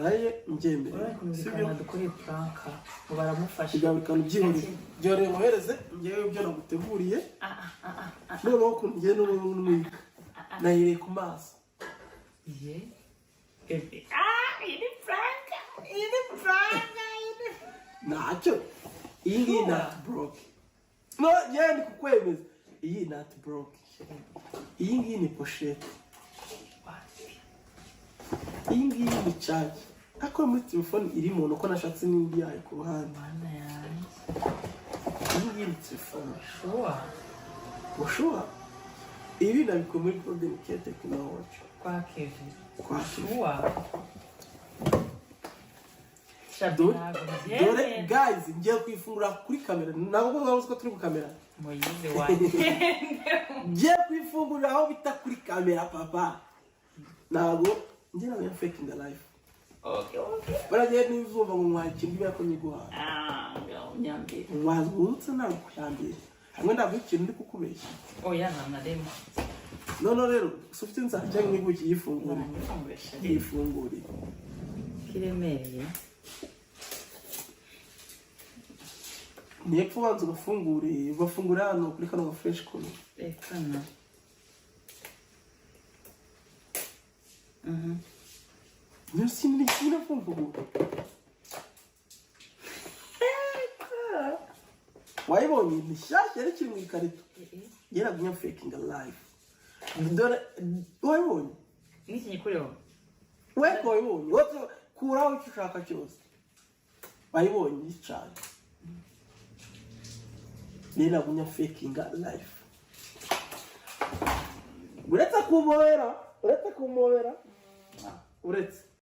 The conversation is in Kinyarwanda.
Naraye mbyemerewe. Urabona ukuntu Sibyo? bikana dukoreye prank ngo baramufasha. Ibya buri kantu byihorere, byihorere, nkohereze ngewe ibyo naguteguriye. Ah, ah, ah, ah. Noneho ukuntu ngiye n'umwika nayireye ku maso. Ye bébé, ah, iyi ni prank, iyi ni prank, iyi ni Ntacyo, iyi ngiyi Sure. Not broke, no, ngewe ndi kukwemeza, iyi not broke. Iyi ngiyi ni pochette. Wapi. Iyi ngiyi ni charge, ariko muri telefone irimo nuko nashatse n'indi yayo ku ruhande. Mana yanjye! Iyi ngiyi ni telefone. Sure? Bushuha, ibi nabikuye muri Golden Care Technology. Kwa Kevin? Kwa Kevin. Sure? Dore. Ntabwo Dore. mbyemera. Guys, ngiye kuyifungura kuri kamera, ntabwo mwabuze ko turi ku kamera. Moyize wanjye! Ngiye kuyifungurira aho bita kuri kamera, papa. Ntabwo njye ntabwo faking the life. Okay. Baragiye n'izuba ngo mwakira ibyo yakomye guhaha. Ah, ngaho nyambere. Wazutse, ntabwo kuyambere hamwe, ntabwo ikintu ndi kukubeshya. Oya, nta na rimwe. Noneho rero si ufite inzara cyangwa niba ukiyifungurira? Nanyifungure, chéri. Yifunguriye. Kiremereye. Ni epfo, ubanza ugafungure, ugafungura hano kuri kano ga fresh kono. Reka na Niyo sinini kinafungura, wayibonye ni shyashya, yari ikiri mu ikarito. Yaragumye faking life, dore wayibonye. N'iki gikoreho? We ko wayibonye wowe, kuraho icyo ushaka cyose, wayibonye cyane. Rero nagumye faking life, uretse kumobera, uretse kumobera, uretse